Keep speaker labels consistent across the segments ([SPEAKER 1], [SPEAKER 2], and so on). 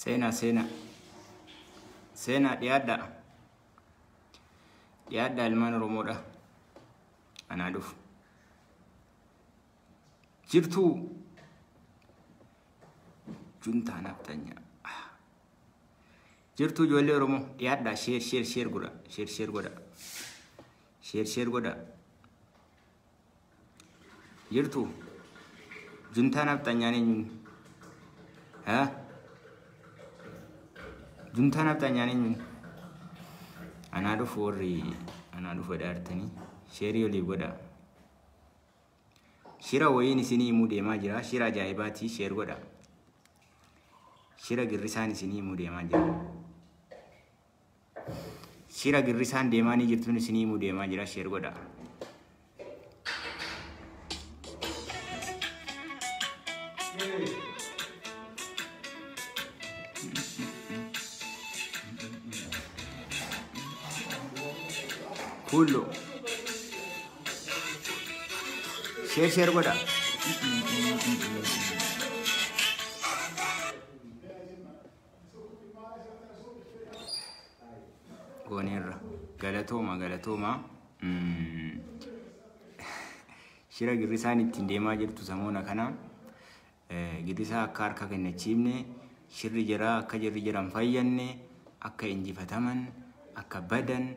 [SPEAKER 1] Seenaa seenaa. Seenaa dhiyaadhaa. Dhiyaadhaa ilmaan Oromoodha. Anaa dhufu. Jirtuu juntaa nafxanyaa. Jirtuu ijoollee Oromoo dhiyaadhaa share share share godha. Share share godha. Share share godha. Jirtuu juntaa nafxanyaan eenyuun? Haa? Juntaa nafxanyaan eenyuun? Anaa dhufu warri anaa dhufu dhaartanii share olii godha. Shira wayiin isinii himuu deemaa jira. Shira ajaa'ibaatii share godha. Shira girrisaan isinii himuu deemaa jira. Shira girrisaan deemaa ni jirtuun isinii himuu deemaa jira. Share godha. Kullo. Share share godha. Gooneerra. Galatooma galatooma. Shira girrisaan ittiin deemaa jirtu samoona kana. Girrisaa akka harka kennachiifne, shirri jira akka jirri jiran fayyanne, akka injifataman, akka badan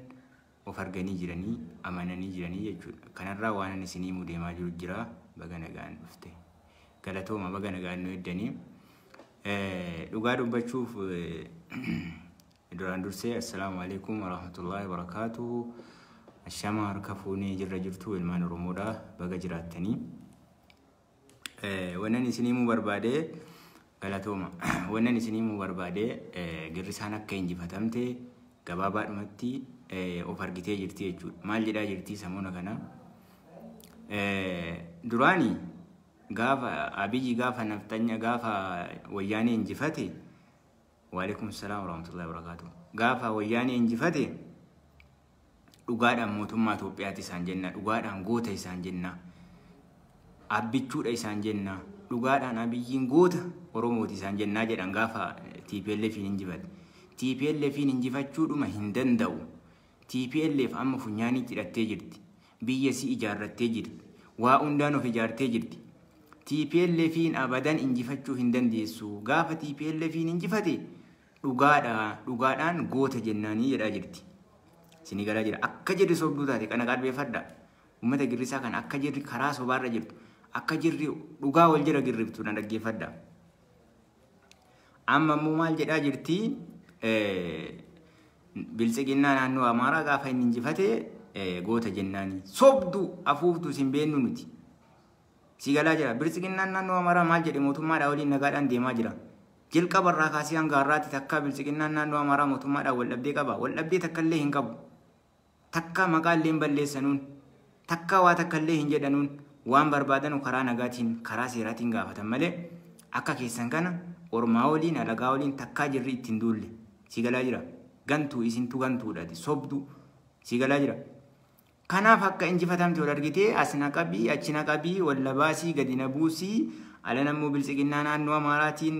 [SPEAKER 1] of arganii jiranii, amananii jiranii jechuudha. Kanarraa waan ani isinii himuu deemaa jiru jira. Baga nagaan dhufte. Galatooma baga nagaan nu eddanii. Dhugaa dubbachuuf duraan dursee assalaamu alaikum warahmatullaahi wabarakaatuhu. Ashama harka fuunee jirra jirtu ilmaan Oromoodha. Baga jiraattanii. Wannan isinii himuu barbaade galatooma. Wannan isinii himuu barbaade girrisaan akka injifatamte gabaabaadhumatti of argitee jirti jechuudha. Maal jedhaa jirti samoona kana? Duraani gaafa Abiyyi gaafa nafxanya gaafa wayyaanee injifate waalaikum salaam warahmatullahi wabarakatuh. Gaafa wayyaanee injifate dhugaadhaan mootummaa Itoophiyaati isaan jenna, dhugaadhaan goota isaan jenna, abbichuudha isaan jenna, dhugaadhaan Abiyyiin goota Oromooti isaan jennaa jedhan gaafa TPLF injifate. TPLF injifachuudhuma hin danda'u. TPLF amma funyaanii hidhattee jirti. Biyya si ijaarrattee jirti. Waa hundaan of ijaartee jirti. TPLF abadan injifachuu hin dandeessu. Gaafa TPLF injifate dhugaadha, dhugaadhaan goota jennaanii jedhaa jirti. Isinii galaa jira. Akka jirri sobduu taate kana qalbeeffadha. Uummata girrisaa kana akka jirri karaa sobaarra jirtu, akka jirri dhugaa wal jala girriftu na dhaggeeffadha. Amma immoo maal jedhaa jirti? Biltsiginnaa naannoo Amaaraa gaafa inni injifate goota jennaanii. Sobduu afuuftuu isin beennu nuti. Si galaa jira. Biltsiginnaan naannoo Amaaraa maal jedhe mootummaadhaa waliin nagaadhaan deemaa jira. Jalqaba irraa kaasee hanga har'aatti takka biltsiginnaan naannoo Amaaraa mootummaadhaan wal dhabdee qaba. Wal dhabdee takka illee hin qabu. Takka maqaa illee hin balleessanuun, takka waa takka illee hin jedhanuun waan barbaadanu karaa nagaatiin karaa seeraatiin gaafatan malee akka keessan kana ormaa waliin alagaa waliin takkaa jirri ittiin duulle. Si galaa jira. Gantuu isintu gantuudhaati. Sobduu si galaa jira. Kanaaf akka injifatamte wal argitee as na qabii achi na qabii wal baasii gadi na buusii ala nammoo biltsiginnaa naannoo Amaaraatiin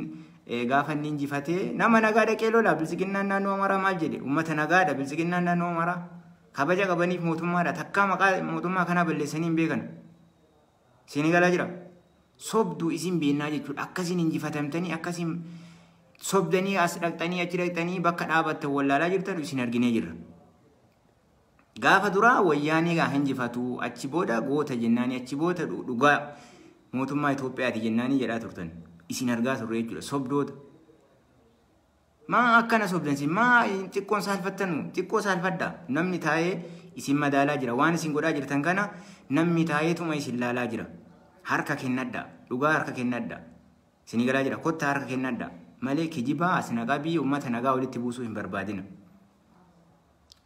[SPEAKER 1] gaafa inni injifatee nama nagaa dhaqee lola biltsiginnaan naannoo Amaaraa maal jedhe uummata nagaadha biltsiginnaan naannoo Amaaraa kabaja qabaniif mootummaadha takkaa maqaa mootummaa kanaa balleessanii hin beekan. Isin galaa jira. Sobduu isin beennaa jechuudha. Akkasiin injifatamtanii akkasiin sobdanii as dhaqxanii achi dhaqxanii bakka dhaabattan wallaalaa jirtan isin arginee jirra. Gaafa duraa wayyaanee gaafa injifatu achi booda goota jennaanii achi booda dhugaa mootummaa Itoophiyaati jennaanii jedhaa turtan. Isin argaa turre jechuudha. Sobdoota. Maa akkana sobdan isin maa xiqqoon saalfattanu xiqqoo saalfadha. Namni taa'ee isin madaalaa jira. Waan isin godhaa jirtan kana namni taa'eetuma isin laalaa jira. Harka kennadha. Dhugaa harka kennadha. Isin galaa jira. Kottaa harka kennadha. Malee kijibaa as naqabii uummata nagaa walitti buusuu hin barbaadina.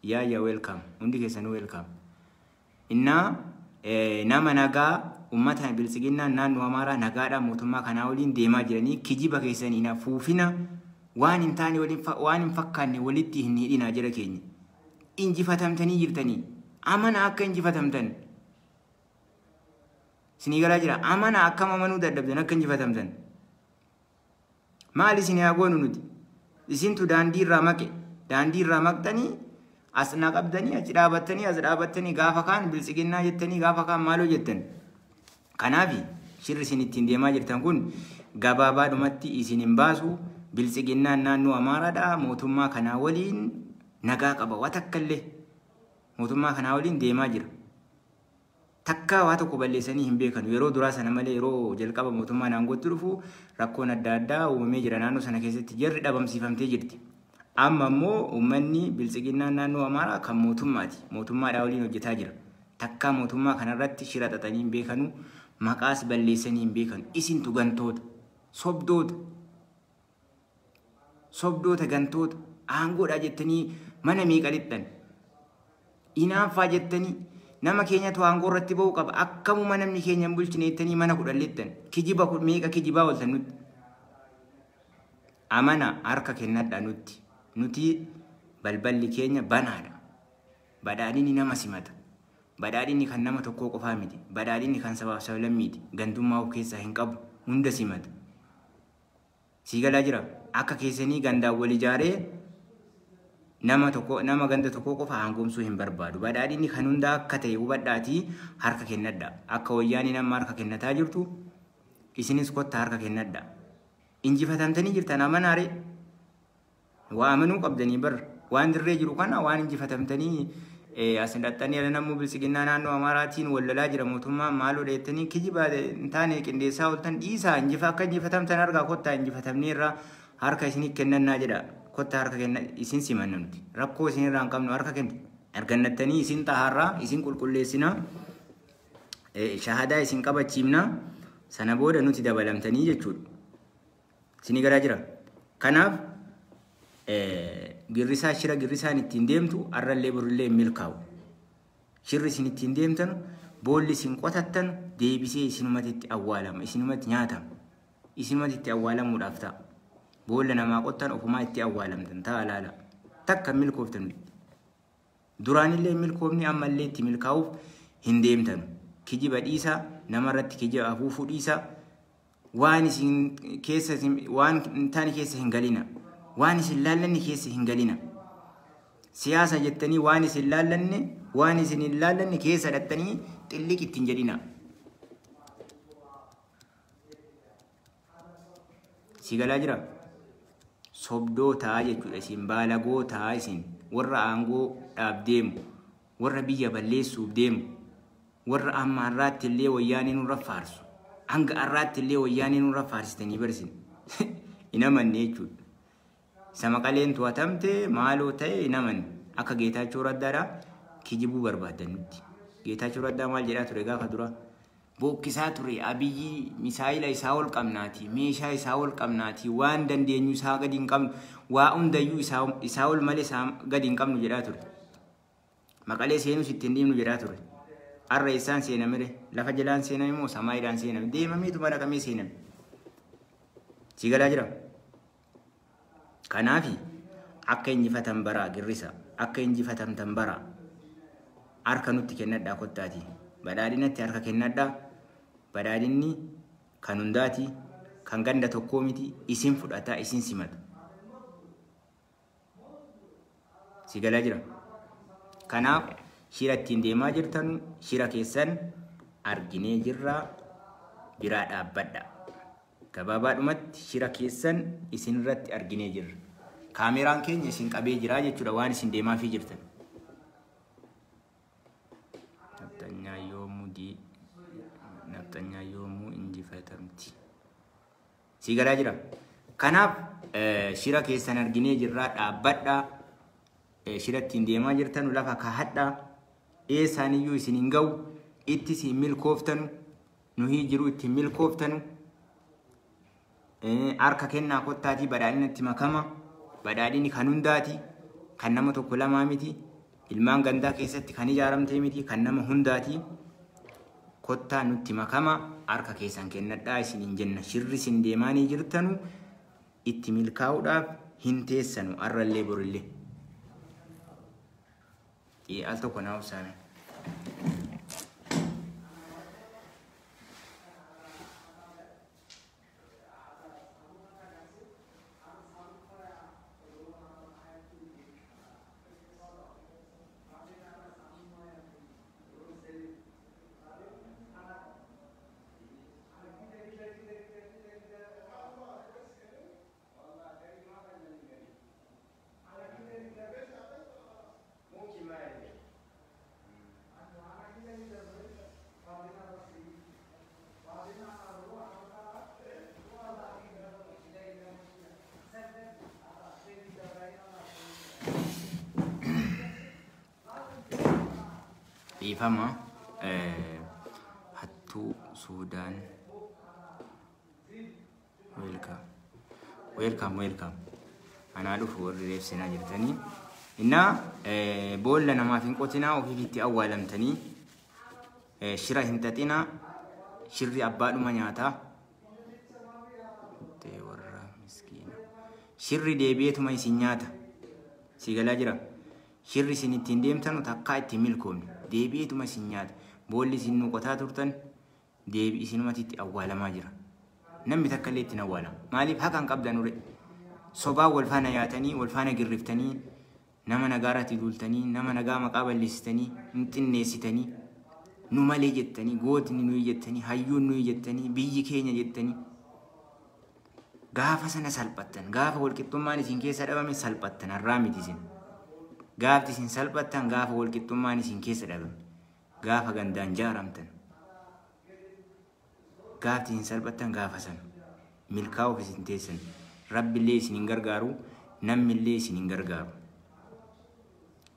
[SPEAKER 1] Yaa yaa welcome. Hundi keessanuu welcome. Innaa nama nagaa uummata biltsiginnaan naannoo Amaaraa nagaadhaan mootummaa kanaa waliin deemaa jiranii kijiba keessanii hin afuufina waan hin taane waliin waan hin fakkaanne walitti hin hidhinaa jira keenya. Injifatamtanii jirtanii. Amana akka injifatamtan. Isinii galaa jira. Amana akkam amanuu dadhabdan akka injifatamtan. Maal isin haa goonu nuti? Isintu daandii irraa maqe. Daandii irraa maqxanii as na qabdanii achi dhaabattanii as dhaabattanii gaafa kaan biltsiginnaa jettanii gaafa kaan maaloo jettan. Kanaaf shirri isin ittiin deemaa jirtan kun gabaabaadhumatti isin hin baasu. Biltsiginnaan naannoo Amaaraadha. Mootummaa kanaa waliin nagaa qaba. Waa takka illee mootummaa kanaa waliin deemaa jira. Takkaa waa tokko balleessanii hin beekan. Yeroo duraa sana malee yeroo jalqaba mootummaan aangootti dhufu rakkoon adda addaa uumamee jira. Naannoo sana keessatti jarri dhabamsiifamtee jirti. Amma immoo uummanni biltsiginnaan naannoo Amaaraa kan mootummaati. Mootummaadhaa waliin hojjetaa jira. Takkaa mootummaa kanarratti shira xaxanii hin beekanu. Maqaas balleessanii hin beekanu. Isintu gantoota, sobdoota, sobdoota gantoota aangoodhaa jettanii mana meeqa lixxan? Inaaffaa jettanii nama keenyatu aangoo irratti ba'uu qaba. Akkamuma namni keenya hin bulchine jettanii mana 10 lixxan. Kijiba meeqa kijibaa ooltan nutti. Amana harka kennadha nutti. Nuti balballi keenya banaadha. Badhaadhinni nama simata. Badhaadhinni kan nama tokkoo qofaa miti. Badhaadhinni kan sabaaf sablammiiti. Gandummaa of keessaa hin qabu. Hunda simata. Sii galaa jira. Akka keessanii gandaan wal ijaaree nama tokko nama ganda tokkoo qofa aangoomsuu hin barbaadu. Badhaadhinni kan hundaa akka ta'e hubadhaatii harka kennadha. Akka wayyaanii nama harka kennataa jirtu isinis kottaa harka kennadha. Injifatamtanii jirtan amanaare. Waa amanuu qabdanii bar waan dirree jiru kana waan injifatamtanii asin dhaxxanii ala namuu biltsiginnaa naannoo Amaaraatiin wal lolaa jira mootummaan maaloo dheettanii kijiba hin taane qindeessaa ooltan dhiisaa injifa akka injifatamtan argaa kottaa injifatamnee irraa harka isinii kennannaa jedha. Kottaa harka kenna isin simanna nuti. Rakkoo isin irraa hin qabnu harka kenna. Argannattanii isin xaharraa isin qulqulleessinaa shahadaa isin qabachiifnaa sana booda nuti dabalamtanii jechuudha. Isinii garaa jira. Kanaaf girrisaa shira girrisaan ittiin deemtu arrallee borillee hin milkaa'u. Shirri isin ittiin deemtan boolli isin qotattan deebisee isinumatti itti awwaalama, isinumatti nyaatama, isinumatti itti awwaalamuudhaaf ta'a. Boolla namaa qottan ofumaa itti awwaalamtan ta'a laala. Takka hin milkooftan. Duraanillee hin milkoofne ammallee itti milkaa'uuf hin deemtan. Kijiba dhiisaa, namarratti kijiba afuufuu dhiisaa, waan isin keessa waan hin taane keessa hin galina. Waan isin laallanne keessa hin galina. Siyaasa jettanii waan isin laallanne waan isin hin laallanne keessa dhattanii xilliq ittiin jedhina. Si galaa jira? Sobdootaa jechuudha isin baalagootaa isin warra aangoo dhaaf deemu warra biyya balleessuuf deemu warra amma har'aatti illee wayyaanii nurra faarsu hanga har'aatti illee wayyaanii nurra faarsitanii barsin hin amanne jechuudha. Isa maqaleen to'atamte maaloo ta'e hin amanne akka Geetaachoo Raddaadhaa kijibuu barbaaddan nutti. Geetaachoo Raddaa maal jedhaa ture gaafa dura? Bookkisaa ture Abiyyi misaayila isaa ol qabnaati meeshaa isaa ol qabnaati waan dandeenyu isaa gadi hin qabnu waa hundayyuu isaa ol malee isaa gadi hin qabnu jedhaa ture. Maqalee seenus ittiin deemnu jedhaa ture. Har'a isaan seenamire lafa jalaan seename moo samaayidhaan seename deemameetu dhaqamee seename. Si galaa jira? Kanaafi akka injifatan baraa girrisa akka injifatamtan baraa harka nutti kennadhaa kottaati. Badhaadhinatti harka kennadhaa. Badhaadhinni kan hundaati kan ganda tokkoo miti isin fudhataa isin simata. Si galaa jira? Kanaaf shira ittiin deemaa jirtan shira keessan arginee jirra biraa dhaabbadha. Gabaabaadhumatti shira keessan isin irratti arginee jirra. Kaameraan keenya isin qabee jira jechuudha waan isin deemaafii jirtan. Nafxanyaa yoomuu nafxanyaa yoomuu injifatamti. Si galaa jira? Kanaaf shira keessan arginee jirra dhaabbadha. Shira ittiin deemaa jirtan lafa kaahadha. Eessaaniyyuu isin hin ga'u. Itti isin milkooftanu. Nuhii jiru ittiin milkooftanu. Harka kennaa kottaatii badhaadhinatti makama. Badhaadhinni kan hundaati. Kan nama tokko lamaa miti. Ilmaan gandaa keessatti kan ijaaramtee miti. Kan nama hundaati. Kottaa nutti makama. Harka keessan kennadhaa isin hin jenna. Shirri isin deemaanii jirtanu itti milkaa'uudhaaf hin teessanu arrallee borillee. Al tokko naa obsaame. Dhiifama hattuu Suudaan. Welcome. Welcome, welcome. Anaa dhufu warri reebsinaa jirtanii. Innaa boolla namaaf hin qotinaa, ofiif itti awwaalamtanii. Shira hin xaxinaa, shirri abbaadhuma nyaataa. Warra miskiina. Shirri deebi'eetuma isin nyaata. Si galaa jira. Shirri isin ittiin deemtanu takkaa ittiin milkoomne. Deebi'eetuma isin nyaata. Boolli isin nu qotaa turtan deebi isinumatti itti awwaalamaa jira. Namni takka illee ittiin awwaalama. Maaliif haqa hin qabdan ture? Sobaa wal faana nyaatanii, wal faana girriftanii, nama nagaarratti duultanii, nama nagaa maqaa balleessitanii, hin xinneessitanii, nu malee jettanii, gootni nuyi jettanii, hayyuun nuyi jettanii, biyyi keenya jettanii. Gaafa sana salphattan, gaafa walqixxummaan isin keessa dhabame salphattan, har'aa miti isin. Gaafti isin salphattan gaafa walqixxummaan isin keessa dhabame, gaafa gandaan jaaramtan. Gaafti isin salphattan gaafa sana. Milkaa'uuf isin teessan. Rabbillee isin hin gargaaru, namnillee isin hin gargaaru.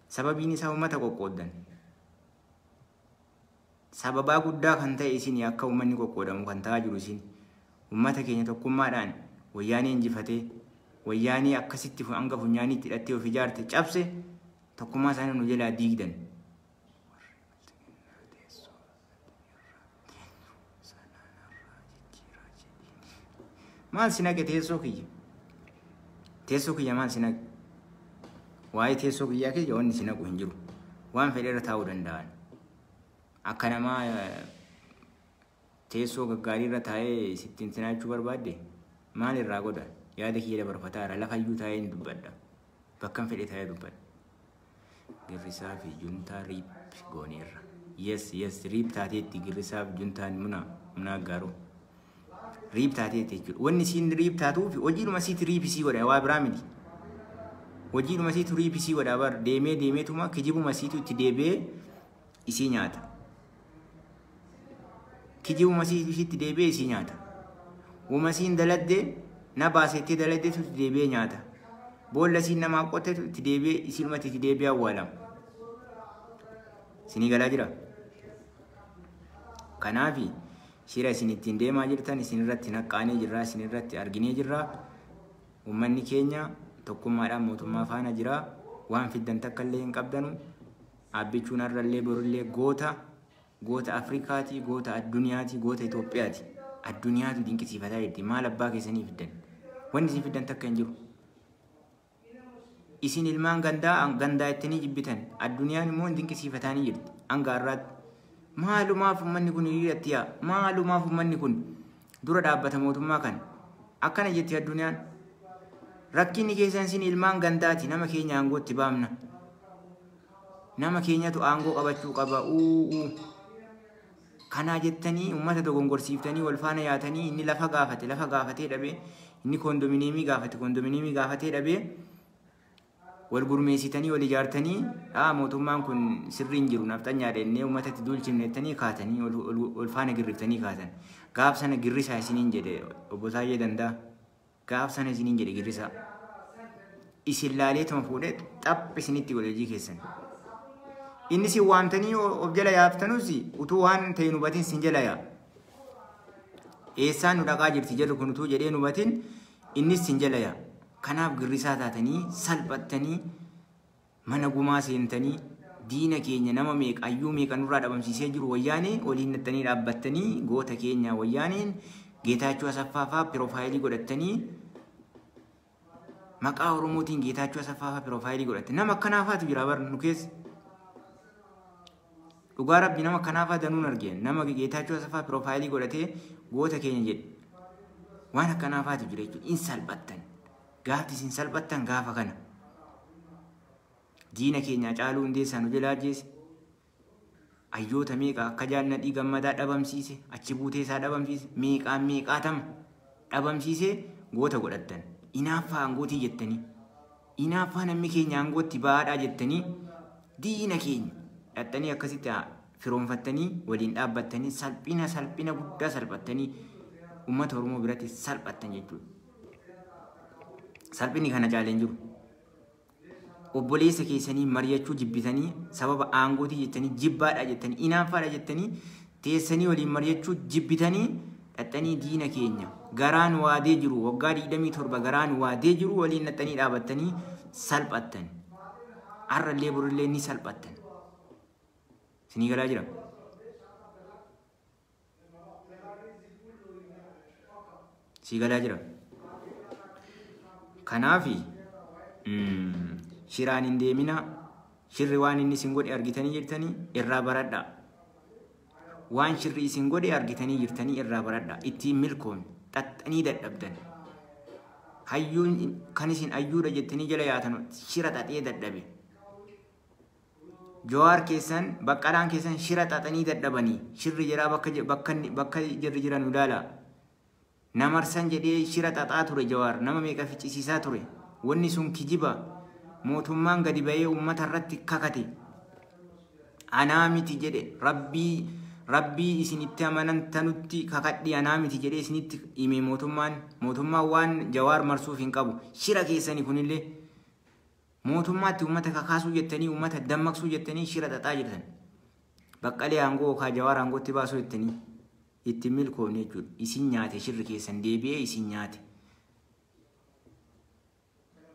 [SPEAKER 1] Sababiin isaa uummata qoqqooddan. Sababaa guddaa kan ta'e isin akka uummanni qoqqoodamu kan ta'aa jiru isin. Uummata keenya tokkummaadhaan wayyaanee injifatee, wayyaanee akkasitti hanga funyaaniitti hidhattee of ijaarte cabse, tokkummaa isaanii nu jalaa diigdan. Maal si naqe teessoo kiyya? Teessoo kiyya maal si naqe? Waa'ee teessoo kiyyaa kiyya wanni si naqu hin jiru. Waan fedhe irra taa'uu danda'an. Akka namaa teessoo gaggaarii irra taa'ee sittiin sinaachuu barbaadde maal irraa godha? Yaada kiyya dabarfataara, lafa iyyuu taa'ee hin dubbadha. Bakka fedhe taa'ee dubbadha. Girrisaa fi juntaa riip gooneerra. Yes, yes, riip taateetti girrisaa fi juntaan muna garuu. Riip taateetti jechuudha. Wanni isiin riip taatuuf hojiidhuma isiitti riip isii godha, waa biraa miti. Hojiidhuma isiitu riip isii godha bar, deemee deemeetuma kijibuma isiitu itti deebi'ee isii nyaata. Kijibuma isiitu itti deebi'ee isii nyaata. Uuma isiin daladde na baasettee daladdeetu itti deebi'ee nyaata. Boolla isiin namaa qottetu itti deebi'ee isiinumatti itti deebi'ee awwaalama. Isinii galaa jira. Kanaafi shira isin ittiin deemaa jirtan isin irratti naqqaanee jirra, isin irratti arginee jirra. Uummanni keenya tokkummaadhaan mootummaa faana jira. Waan fiddan takka illee hin qabdanu. Abbichuun har'allee borullee goota, goota Afrikaati, goota addunyaati, goota Itoophiyaati. Addunyaatu dinqisiifataa jirti. Maal abbaa keessanii fiddan? Wanni isin fiddan takka hin jiru. Isin ilmaan gandaa gandaa ittanii jibbitan. Addunyaan immoo dinqisiifataanii jirti. Hanga har'aatti. Maalumaaf uummanni kun hiriiratti yaa? Maalumaaf uummanni kun dura dhaabbata mootummaa kana? Akkana jetti addunyaan. Rakkinni keessan isin ilmaan gandaati. Nama keenya aangootti baamna. Nama keenyatu aangoo qabachuu qaba. Uuu. Kanaa jettanii uummata dogongorsiiftanii wal faana yaatanii, inni lafa gaafate lafa gaafatee dhabee, inni koondominiyeemii gaafate koondominiyeemii gaafatee dhabee, wal gurmeessitanii wal ijaartanii, mootummaan kun sirrii hin jiru, nafxanyaa jennee uummatatti duulchifne jettanii kaatanii wal faana girriftanii kaatan. Gaaf sana girrisaa isiniin jedhe obbo Taayyee Danda'a. Gaaf sana isiniin jedhe girrisaa. Isin laaleetuma fuudhee xaph isinitti godhe hojii keessan. Inni isin waamtanii of jala yaaftanus utuu waan ta'e hin hubatin isin jala yaa. Eessaan nu dhaqaa jirti jedhu kun utuu jedhee hin hubatin innis isin jala yaa. Kanaaf girrisaa taatanii salphattanii mana gumaa seentanii diina keenya nama meeqa hayyuu meeqa nurraa dhabamsiisee jiru wayyaanee waliin nattanii dhaabbattanii goota keenya wayyaaneen Geetaachoo Asaffaa fa'aa piroofaayilii godhattanii, maqaa Oromootiin Geetaachoo Asaffaa fa'aa piroofaayilii godhatte. Nama akkanaafaatu jira bar nu keessa. Dhugaa rabbi nama akkanaafaa danuun argeen, nama Geetaachoo Asaffaa piroofaayilii godhatee goota keenya jedhe. Waan akkanaafaatu jira jechuudha. In salphattan. Gaafti isin salphattan gaafa kana. Diina keenya Caaluu Hundeessaa nu jalaa ajjeese. Hayyoota meeqa akka Jaal Nadhii Gammadaa dhabamsiise, achi buutee isaa dhabamsiise, meeqaan meeqaatama dhabamsiise goota godhattan. Inaaffaa aangootii jettanii, inaaffaa namni keenya aangootti ba'aadhaa jettanii, diina keenya dhattanii akkasitti firoonfattanii waliin dhaabbattanii salphina salphina guddaa salphattanii uummata Oromoo biratti salphattan jechuudha. Salphinni kana caalee hin jiru. Obboleessa keessanii mari'achuu jibbitanii sababa aangootii jettanii jibbaadha jettanii inaanfaadha jettanii teessanii waliin mari'achuu jibbitanii dhaxxanii diina keenya garaan waadee jiru waggaa 27 garaan waadee jiru waliin dhaxxanii dhaabattanii salphattan. Har'allee borullee ni salphattan. Isinii galaa jira. Sii galaa jira. Kanaafi shiraan hin deemina. Shirri waan inni isin godhe argitanii jirtanii irraa baradhaa. Waan shirri isin godhe argitanii jirtanii irraa baradhaa. Ittiin milkoomne xaxxanii dadhabdan. Hayyuun kan isin hayyuudha jettanii jala yaatan shira xaxee dadhabe. Jawaar keessan Baqqalaan keessan shira xaxanii dadhabanii shirri jiraa bakka jirri jiran ilaala. Namarsan jedhee shira xaxaa ture Jawaar nama meeqa ficcisiisaa ture. Wanni sun kijiba mootummaan gadi ba'ee uummata irratti kakate. Anaa miti jedhe rabbii isinitti amanantanutti kakadhi anaa miti jedhee isinitti hime mootummaan waan Jawaar marsuuf hin qabu. Shira keessanii kunillee mootummaatti uummata kakaasuu jettanii uummata dammaqsuu jettanii shira xaxaa jirtan. Baqqalee aangoo yookaan Jawaar aangootti baasuu jettanii itti milkoomne jechuudha. Isin nyaate shirri keessan deebi'ee isin nyaate.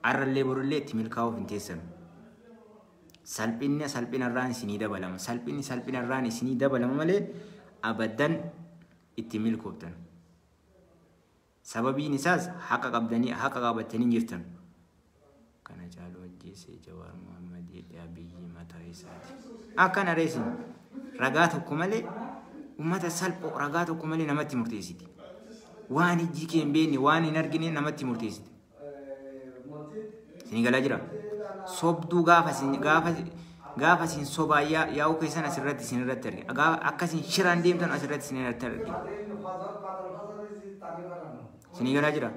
[SPEAKER 1] Har'allee borullee itti milkaa'uuf hin teessanu. Salphinni salphinarraan isinii dabalama. Salphinni salphinarraan isinii dabalama malee abaddan itti milkooftan. Sababiin isaas haqa qabdanii haqa qabattanii jirtan. Kana caalu ajjeesee Jawaar Muhammad jedhee Abiyyi mataa isaati. Akkana reesin ragaa tokko malee uummata salphoo ragaa tokko malee namatti murteessiti. Waan ijji kee hin beekne waan hin argine namatti murteessiti. Isinii galaa jira. Sobduu gaafa isin sobaa yaa'uu keessan asirratti isinirratti argina. Akka isin shiraan deemtan asirratti isinirratti argina. Isinii galaa jira.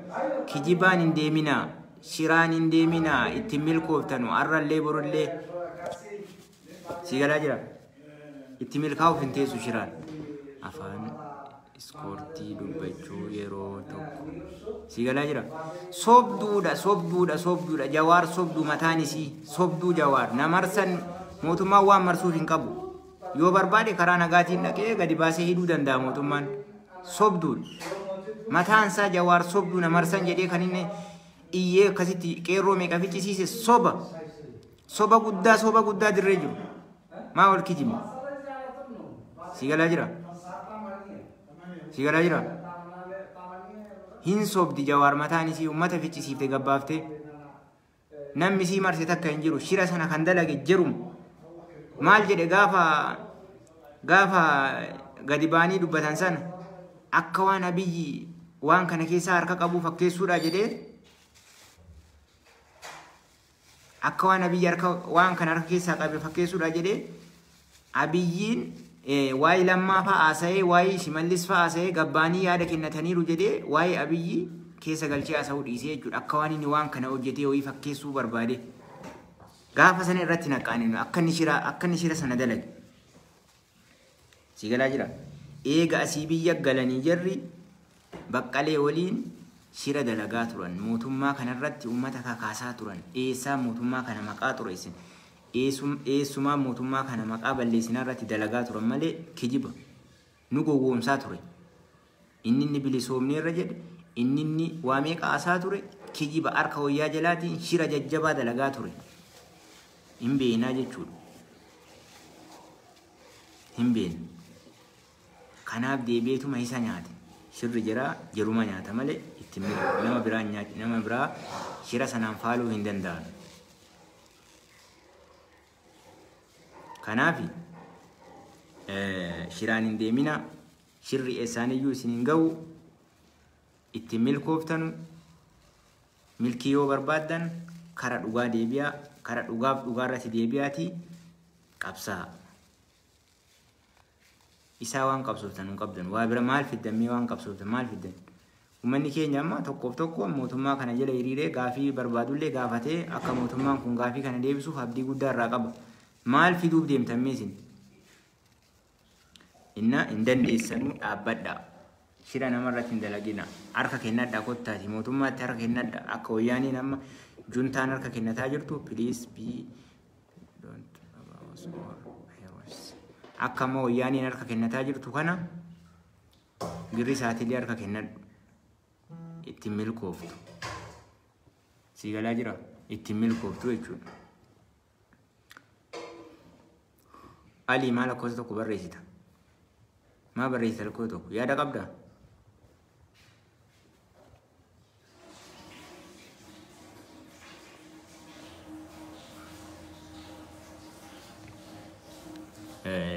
[SPEAKER 1] Kijibaan hin deeminaa. Shiraan hin deeminaa. Ittiin milkooftanu. Har'allee borullee. Isinii galaa jira. Itti milkaa'uuf hin teessu shiraan. Afaan iskoortii dubbachuu yeroo tokko. Si galaa jira. Sobduudha, sobduudha, sobduudha. Jawaar sobduu mataan isii. Sobduu Jawaar. Namarsan mootummaan waan marsuuf hin qabu. Yoo barbaade karaa nagaatiin dhaqee gadi baasee hidhuu danda'a mootummaan. Sobduudha. Mataan isaa Jawaar sobduu namarsan jedhee kan inni iyyee akkasitti qeerroo meeqa ficcisiise soba. Soba guddaa dirree jiru. Maa wal kijibne? Si galaa jira. Si galaa jira. Hin sobdi Jawaar mataan isii uummata ficcisiifte gabbaaftee. Namni isii marse takka hin jiru. Shira sana kan dalage jirum. Maal jedhe gaafa gadi ba'anii dubbatan sana akka waan Abiyyi waan kana keessaa harka qabu fakkeessuudha jedhee akka waan Abiyyi harka waan kana harka keessaa qabe fakkeessuudha jedhee Abiyyiin waa'ee Lammaa fa'aa haasa'ee waa'ee Shimallis fa'aa haasa'ee gabbaanii yaada kennataniiru jedhee waa'ee Abiyyi keessa galchee haasa'uu dhiisee jechuudha. Akka waan inni waan kana hojjetee ho'ii fakkeessuu barbaade. Gaafa sana irratti naqaaninu akka inni shira sana dalage. Si galaa jira. Eega asii biyya galanii jarri Baqqalee waliin shira dalagaa turan. Mootummaa kanarratti uummata kakaasaa turan. Eessaa mootummaa kana maqaa xureessin. Eessumaa mootummaa kana maqaa balleessinaa irratti dalagaa turan malee kijiba. Nu gowwoomsaa ture. Inni inni bilisoomne irra jedhe inni inni waa meeqa haasaa ture kijiba harka wayyaa jalaatiin shira jajjabaa dalagaa ture. Hin beeknaa jechuudha. Hin beekna. Kanaaf deebi'eetuma isa nyaate. Shirri jira jiruma nyaata malee itti nama biraa nyaate nama biraa shira sanaan faaluu hin danda'an. Kanaaf shiraan hin deemina. Shirri eessaaniyyuu isin hin ga'u. Itti milkooftanu. Milkii yoo barbaaddan kara dhugaa deebi'aa. Kara dhugaaf dhugaarratti deebi'aatii qabsaa. Isaa waan qabsooftan hin qabdan. Waa bira maal fiddan mee waan qabsooftan maal fiddan? Uummanni keenya amma tokkoof tokko mootummaa kana jala hiriiree gaafii barbaadullee gaafatee akka mootummaan kun gaafii kana deebisuuf abdii guddaa irraa qaba. Maal fiduuf deemtan mee isin? Inna hin dandeessanuu dhaabbadhaa. Shira namarratti hin dalagina. Harka kennadhaa kottaati. Mootummaatti harka kennadhaa. Akka wayyaaniin amma Juntaan harka kennataa jirtu please be don't about or heroes. Akka amma wayyaaniin harka kennataa jirtu kana girri isaatiillee harka kennadhu. Ittiin milkooftu. Sii galaa jira? Ittiin milkooftu jechuudha. Alii maal lakkoofsa tokko barreessita? Maa barreessita lakkoofsa tokko? Yaada qabdaa?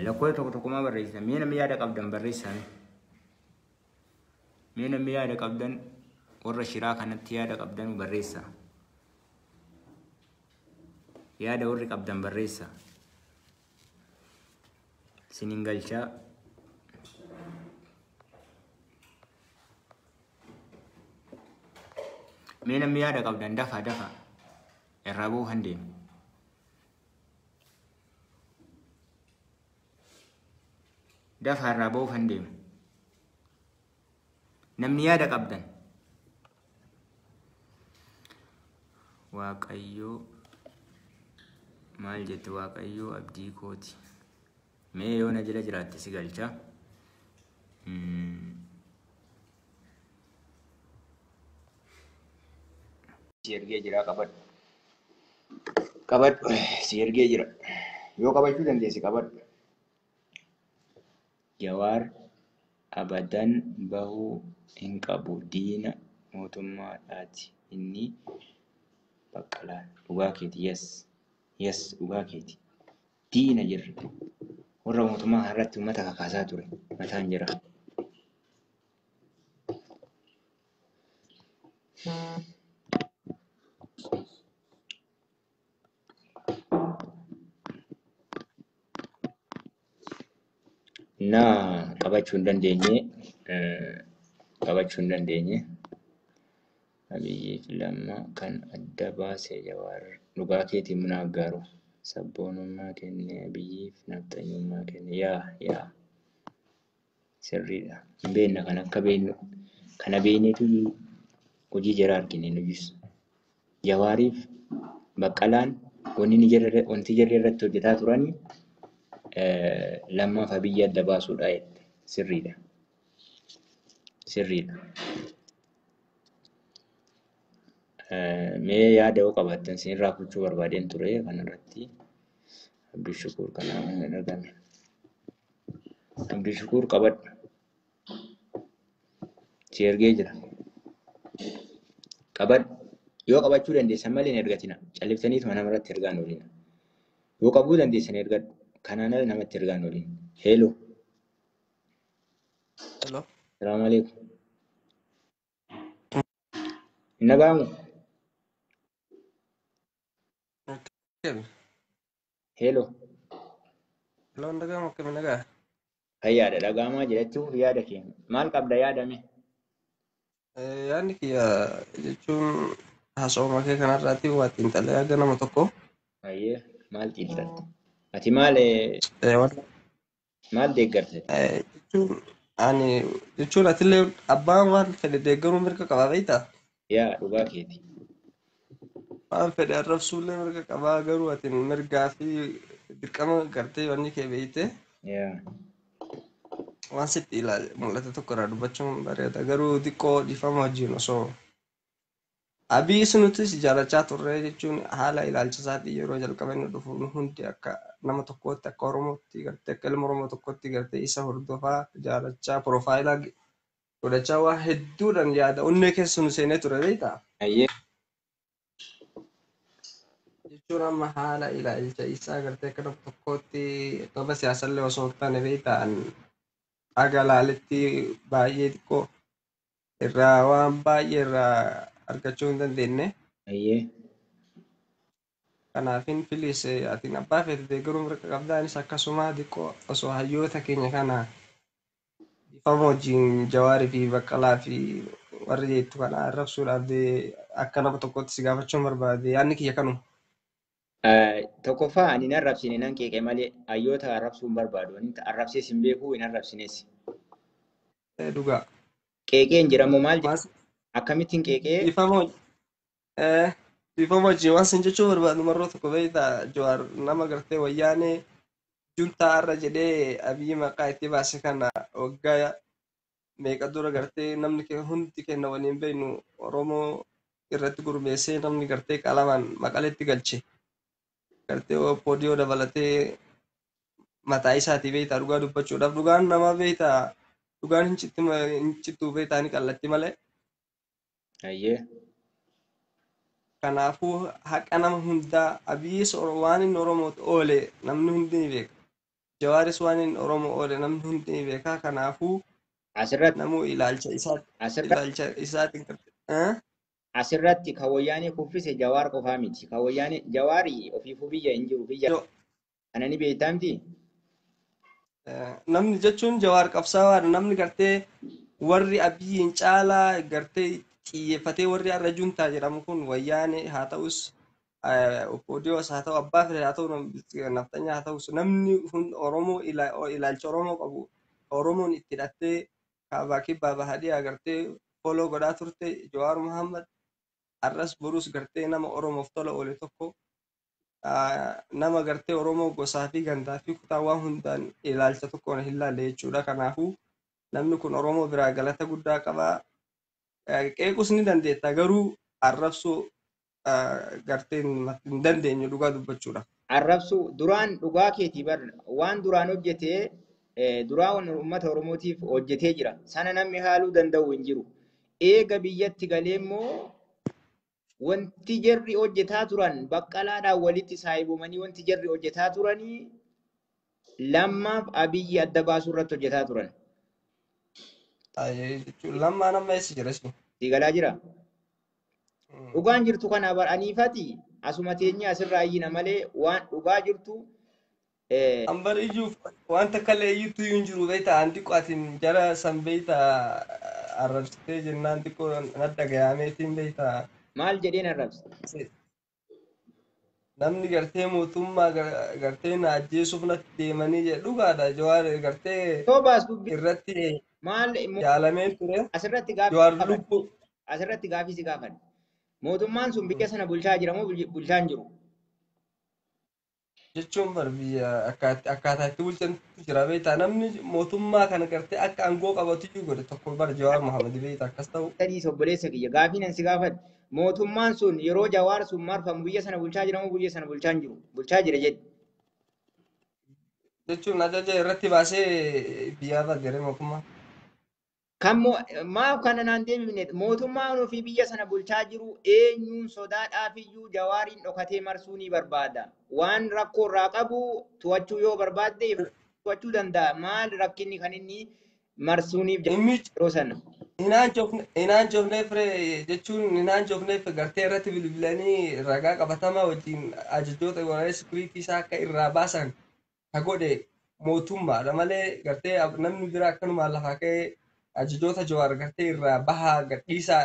[SPEAKER 1] Lakkoofsa tokko tokko maa barreessita? Mee namni yaada qabdan barreessaa mee? Mee namni yaada qabdan warra shiraa kanatti yaada qabdan barreessaa. Yaada warri qabdan barreessaa. Sinin galchaa. Mee namni yaada qabdan dafa dafa irraa bu'uu kan deemu. Dafa irraa bu'uu kan deemu. Namni yaada qabdan. Waaqayyoo maal jette? Waaqayyoo abdii kooti. Mee yoo na jala jiraatte si galcha. Si ergee jira qabadhu. Qabadhu si ergee jira. Yoo qabachuu dandeesse qabadhu. Jawaar abadan bahuu hin qabu diina mootummaadhaati inni Baqqalaan. Dhugaa keeti yes. Yes dhugaa keeti. Diina jirra. Warra mootummaa kanarratti uummata kakaasaa ture mataan jira. Na qabachuu hin dandeenye qabachuu hin dandeenye. Abiyyiif Lamma kan adda baase Jawaar. Dhugaa keetii muna aggaaru. Sabboonummaa kenne Abiyyiif nafxanyummaa kenne. Yaa yaa sirriidha. Hin beekna kan akka beeknu. Kana beekneetu hojii jara argine nuyis. Jawaariif Baqqalaan wanti jarri irratti hojjetaa turani Lammaaf Abiyyi adda baasuudha jette. Sirriidha. Sirriidha. Mee yaada yoo qabaattan isinirraa gochuu barbaadeen ture kanarratti. Abdii Shukuur kana hin argame. Abdii Shukuur qabadhu. Si ergee jira. Qabadhu. Yoo qabachuu dandeessan malee hin ergatina. Calliftaniituma namarratti ergaan oolina. Yoo qabuu dandeessan ergadhu. Kanaan ala namatti ergaan oolina. Heeloo.
[SPEAKER 2] Hello.
[SPEAKER 1] Salaamu alaikum. Hin dhaga'amu?
[SPEAKER 2] Akkami?
[SPEAKER 1] Heeloo.
[SPEAKER 2] Hello, hin dhaga'amu akkami nagaa?
[SPEAKER 1] Fayyaadha dhaga'amaa jira jechuuf yaada kee. Maal qabda yaadame?
[SPEAKER 2] Yaadni kiyya jechuun haasawuma kee kanarraati waa xiinxalee haga nama tokko.
[SPEAKER 1] Ayyee maal xiinxalte? Ati maal maal deeggarte?
[SPEAKER 2] Jechuun ani jechuun atillee abbaan waan fedhe deeggaruu mirga qabaa beektaa?
[SPEAKER 1] Yaa dhugaa keeti.
[SPEAKER 2] Waan fedhe arrabsuullee mirga qabaa garuu ati mirgaa fi dirqama gartee wanni kee beeyte
[SPEAKER 1] Yaa.
[SPEAKER 2] waan sitti ilaale mul'ate tokko irraa dubbachuun bareeda garuu xiqqoo dhiifama wajjin osoo Abiyyi nutis jaalachaa turre jechuun haala ilaalcha isaatii yeroo jalqaba inni dhufu nu hundi akka nama tokkootti akka Oromootti gartee akka ilma Oromoo tokkootti gartee isa hordofaa jaalachaa piroofaayilaa godhachaa waa hedduudhaan yaada onnee keessa nu seenee ture beektaa?
[SPEAKER 1] Ayyee.
[SPEAKER 2] Jechuun amma haala ilaalcha isaa gartee akka nama tokkootti nama siyaasallee osoo hin taane beektaa haga laaletti baay'ee xiqqoo irraa waan baay'ee irraa argachuu hin dandeenye.
[SPEAKER 1] Ayyee.
[SPEAKER 2] Kanaafin filis atiin abbaa feete deeggaruu mirga qabdaa anis akkasuma xiqqoo osoo hayyoota keenya kana dhiifama wajjin Jawaarii fi Baqqalaa fi warri jettu kana arrabsuudhaaf akka nama tokkotti si gaafachuun barbaade yaadni kiyya kanuma.
[SPEAKER 1] Tokkoffaa ani hin arrabsine nan qeeqe malee hayyoota arrabsuu hin barbaadu. Ani arrabsees hin beeku hin arrabsines.
[SPEAKER 2] Dhugaa.
[SPEAKER 1] Qeeqeen jedhamu maal jedha? Akkamittiin qeeqee?
[SPEAKER 2] Dhiifama. Dhiifama wajjin waan sin jechuu barbaadu marroo tokko beektaa Jawaar nama gartee wayyaanee juntaa irra jedhee Abiyyi maqaa itti baase kana waggaa meeqa dura gartee namni hundi keenya waliin beeknu Oromoo irratti gurmeessee namni gartee qalamaan maqaletti galche. Gartee poodiyoo dabalatee mataa isaatii beektaa dhugaa dubbachuudhaaf dhugaan nama beektaa dhugaan hin cittuu beektaa ni qallatti malee.
[SPEAKER 1] Ayyee.
[SPEAKER 2] Kanaafuu haqa nama hundaa Abiyyis waan inni Oromoof oole namni hundi ni beeka. Jawaaris waan inni Oromoo oole namni hundi ni beeka. Kanaafuu
[SPEAKER 1] Asirratti
[SPEAKER 2] namuu ilaalcha isaatiin
[SPEAKER 1] asirratti kan wayyaanee kuffise Jawaar qofaa miti. Kan wayyaanee Jawaarii ofiifuu biyya hin jiru biyya kana ni beektaa miti.
[SPEAKER 2] Namni jechuun Jawaar qabsaa'aadha. Namni gartee warri Abiyyiin caalaa gartee xiyyeeffatee warri har'a juntaa jedhamu kun wayyaanee haa ta'us Oppodiyoos haa ta'u abbaa fedhe haa ta'u nafxanyaa haa ta'us namni Oromoo ilaalcha Oromoo qabu Oromoon itti hidhattee kaabaa kibbaa bahadhii agartee foloo godhaa turte Jawaar Muhammad har'as borus gartee nama Oromoof tola oole tokko nama gartee Oromoo gosaa fi gandaa fi kutaa waan hundaan ilaalcha tokkoon hin laalle jechuudha. Kanaafuu namni kun Oromoo biraa galata guddaa qabaa. Qeequs ni dandeetta garuu arrabsuu gartee hin dandeenyu dhugaa dubbachuudha.
[SPEAKER 1] Arrabsuu duraan dhugaa keetii bar waan duraan hojjetee duraan uummata Oromootiif hojjetee jira. Sana namni haaluu danda'u hin jiru. Eega biyyatti galee immoo wanti jarri hojjetaa turan baqqalaadhaan walitti saayibomanii wanti jarri hojjetaa turanii lammaaf Abiyyi adda baasuu irratti hojjetaa turan.
[SPEAKER 2] Lammaan amma eessa jira isin?
[SPEAKER 1] Galaa jira. Dhugaan jirtu kana baraniifati asuma teenyee asirraa iyyina malee waan dhugaa jirtu.
[SPEAKER 2] Ambar iyyuu wanta kallee iyyuutu hin jiru beektaa an xiqqoo atiin jara san beektaa arrabsitee jennaan xiqqoo nadda gayaameetiin beektaa.
[SPEAKER 1] Maal jedheen arrabse?
[SPEAKER 2] Namni gartee mootummaa gartee na ajjeesuuf natti deemanii jedhu dhugaadha Jawaar gartee irratti
[SPEAKER 1] maal
[SPEAKER 2] yaalamee ture.
[SPEAKER 1] Asirratti asirratti gaafii si gaafan. Mootummaan sun biyya sana bulchaa jira moo bulchaa hin jiru?
[SPEAKER 2] Jechuun bar biyya akkaataa itti bulchantu jira beektaa namni mootummaa kana gartee akka aangoo qabatu iyyuu godhe tokko bar Jawaar Muhammad beektaa akkas ta'u.
[SPEAKER 1] Sadii obboleessa kiyya gaafii nan si gaafadhe. Mootummaan sun yeroo Jawaar sun marfamu biyya sana bulchaa jira moo biyya sana bulchaa hin jiru? Bulchaa jira jedhi.
[SPEAKER 2] Jechuun ajaja irratti baasee biyyaa baadiyyaa mootummaa.
[SPEAKER 1] Kan maaf kana naan deebifne mootummaan ofii biyya sana bulchaa jiru eenyuun sodaadhaaf iyyuu Jawaariin dhokatee marsuu ni barbaada. Waan rakkoo irraa qabu to'achuu yoo barbaadde to'achuu danda'a. Maal rakkinni kan inni marsuuniif yeroo sana?
[SPEAKER 2] Hinaan joofneef jechuun hinaan joofneef gartee irratti bilbilanii ragaa qabatamaa wajjin ajajoota waraana sikuriitii isaa akka irraa baasan ka godhe mootummaadha malee gartee namni biraa akkanumaan lafaa ka'ee ajajoota Jawaar gartee irraa bahaa gadhiisaa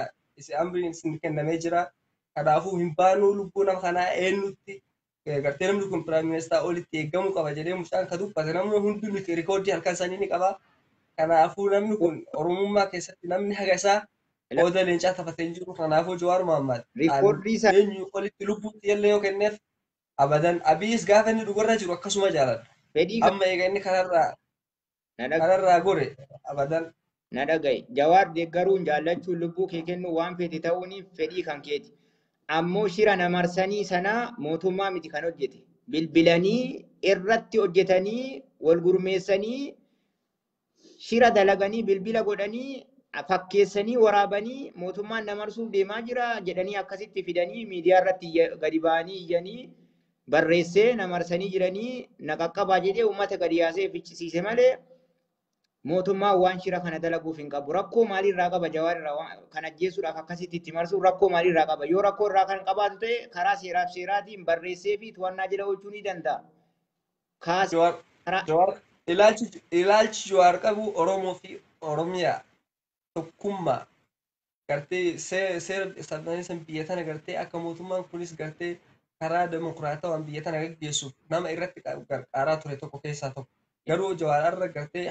[SPEAKER 2] amriin isin kennamee jira. Kanaafuu hin baanuu lubbuu nama kanaa eenyutti gartee namni kun piraayim ministeera olitti eegamuu qaba jedhee mucaan ka dubbate namni hundi rikoordii halkan sanii ni qaba. Kanaafuu namni kun Oromummaa keessatti namni haga isaa qooda leencaa taphatee hin jiru. Kanaafuu Jawaar Muhammad eenyu olitti lubbuutti illee yoo kenneef abadan Abiyyis gaafa inni dhugarra jiru akkasuma jaaladha. Amma eega inni kanarraa gore abadan.
[SPEAKER 1] Na dhagaye Jawaar deeggaruun jaallachuun lubbuu kee kennuu waan feete ta'uun fedhii kan keeti. Ammoo shira namarsanii sanaa mootummaa miti kan hojjete. Bilbilanii irratti hojjetanii wal gurmeessanii shira dalaganii bilbila godhanii fakkeessanii waraabanii mootummaan namarsuuf deemaa jira jedhanii akkasitti fidanii miidiyaa irratti gadi ba'anii iyyanii barreessee namarsanii jiranii na qaqqabaa jedhee uummata gadi yaasee fichisiise malee mootummaan waan shira kana dalaguuf hin qabu. Rakkoo maaliirraa qaba Jawaar irraa kan ajjeesuudhaaf akkasitti itti marsuun rakkoo maaliirraa qaba? Yoo rakkoo irraa kan qabaatu ta'e karaa seeraaf seeraatiin barreessee fi to'annaa jala oolchuu ni danda'a.
[SPEAKER 2] Ilaalchi Jawaar qabu Oromoo fi Oromiyaa tokkummaa gartee seera sabni biyya tana gartee akka mootummaan kunis gartee karaa demokiraatawaan biyya tana gaggeessuuf nama irratti qarqaaraa ture tokko keessaa tokko. Garuu Jawaar irra gartee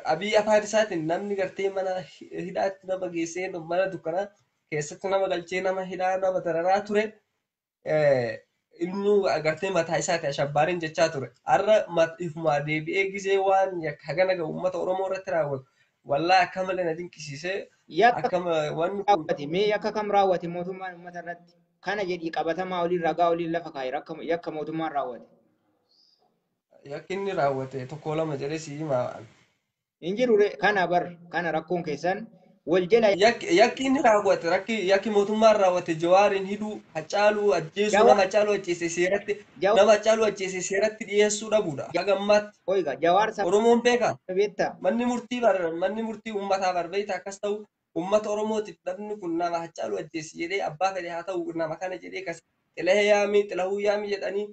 [SPEAKER 2] Abiyyi afaan isaatiin namni gartee mana hidhaatti nama geessee mana dukkanaa keessatti nama galchee nama hidhaa nama dararaa ture. Inni agartee mataa isaati ashabbaariin jechaa ture. Har'a ifumaa deebi'ee gisee waan hagana gahu uummata Oromoo irratti raawwatu. Wallaa akka malee na dinqisiisee
[SPEAKER 1] Yakka
[SPEAKER 2] akkama wanni kun
[SPEAKER 1] raawwate mee yakka kam raawwate mootummaan uummata irratti kana jedhii qabatamaa oliin ragaa oliin lafa kaa'e yakka mootummaan raawwate.
[SPEAKER 2] Yakki inni raawwate tokko lama jedhee si himaa.
[SPEAKER 1] Hin jiru kana bar kana rakkoon keessan wal jala
[SPEAKER 2] Yakki inni raawwate yakki mootummaan raawwate Jawaariin hidhuu, Hacaaluu ajjeesuu,
[SPEAKER 1] Jawaar
[SPEAKER 2] nama Hacaaluu ajjeese seeratti
[SPEAKER 1] Jawaar
[SPEAKER 2] nama Hacaaluu ajjeese seeratti dhiyeessuu dhabuudha. Haga ammaatti
[SPEAKER 1] oiga Jawaar saba
[SPEAKER 2] Oromoon beekaa.
[SPEAKER 1] beektaa
[SPEAKER 2] Manni murtii bar manni murtii uummataa bar beektaa akkas ta'u uummata Oromootiif namni kun nama Hacaaluu ajjeese jedhee abbaa fedhe haa ta'u nama kana jedhee kas Xilahee yaamii Xilahuu yaamii jedhanii